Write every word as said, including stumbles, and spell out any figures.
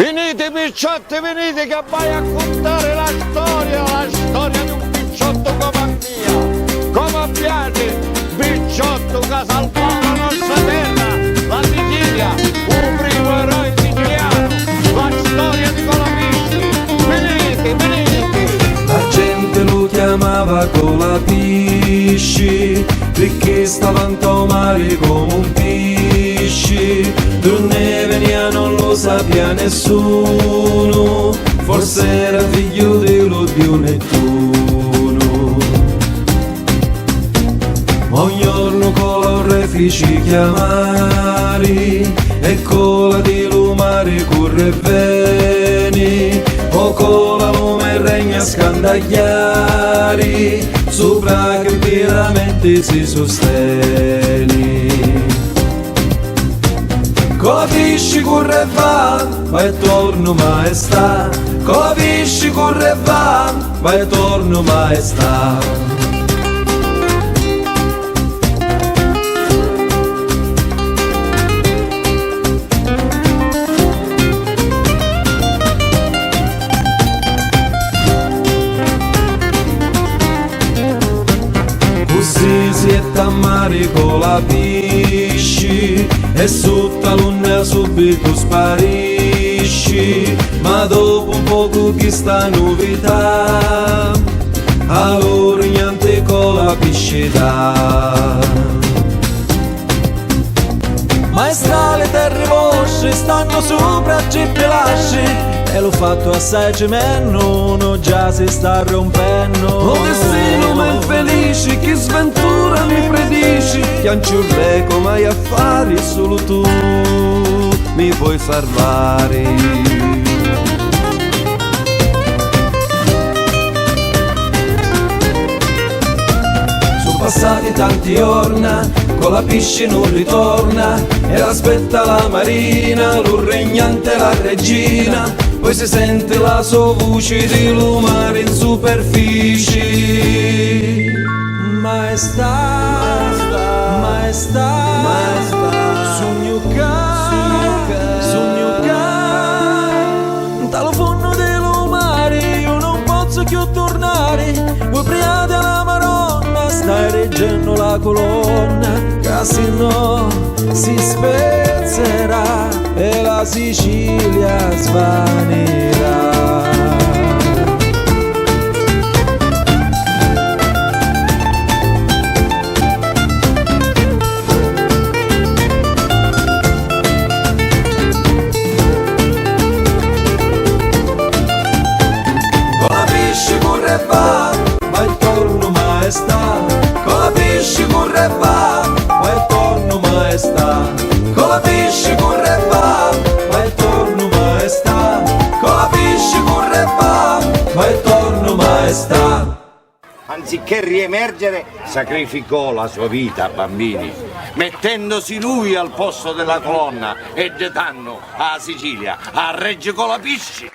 Viniti, picciotti, viniti, ca v'haiu a cuntari la storia, la storia di un picciottu comu a mia, comu a Biagi, picciottu ca salvò la nostra terra, la Sicilia, u primu eroi sicilianu, la storia di Colapisci. Viniti, viniti! La genti lu chiamava Colapisci, picchì stava nto mari comu un pisci, d'unni venia non lu sapia nessunu, forse era figghiu di lu diu Nettunu. Ma un jornu Cola u re fici chiamari, e Cola di lu mari curri e veni, o Cola lu me regnu a scandagghiari, supra chi piramenti si susteni. Colapisci curri e va, va e tornu maestà, Colapisci curri e va, va e tornu maestà. Cusì si jetta a mari Colapisci e sutta l'unna subitu sparisci, ma dopu un pocu chista nuvità a lu rignanti Colapisci dà. Maestà, li terri vostri stannu supra a tri pilasci, e lu fattu assai trimennu, unu già si sta rumpennu. O destinu m'infelici, chi sventura mi predici, chianciu re comu haiu a fari, sulu tu mi poi sarvari. Su passati tanti jorna, Colapisci nun ritorna, e l'aspetta la marina, lu regnante e la regina, poi si senti la so vuci di lu mari in superfici. Maestà, maestà, maestà, sugnu ccà, sugnu ccà, sugnu ccà. Nta lu funnu di lu mari iu nun pozzu cchiù turnari, vui priati a la Maronna, stai riggennu la culonna, ca si no si spezzerà e la Sicilia svanirà. Colapisci curri e va, va e tornu maestà. Colapisci curri e va, va e tornu maestà. Colapisci curri e va, va e tornu maestà. Colapisci curri e va, va e tornu maestà. Anziché riemergere, sacrificò la sua vita, bambini, mettendosi lui al posto della colonna e detannu a Sicilia a Reggi Colapisci.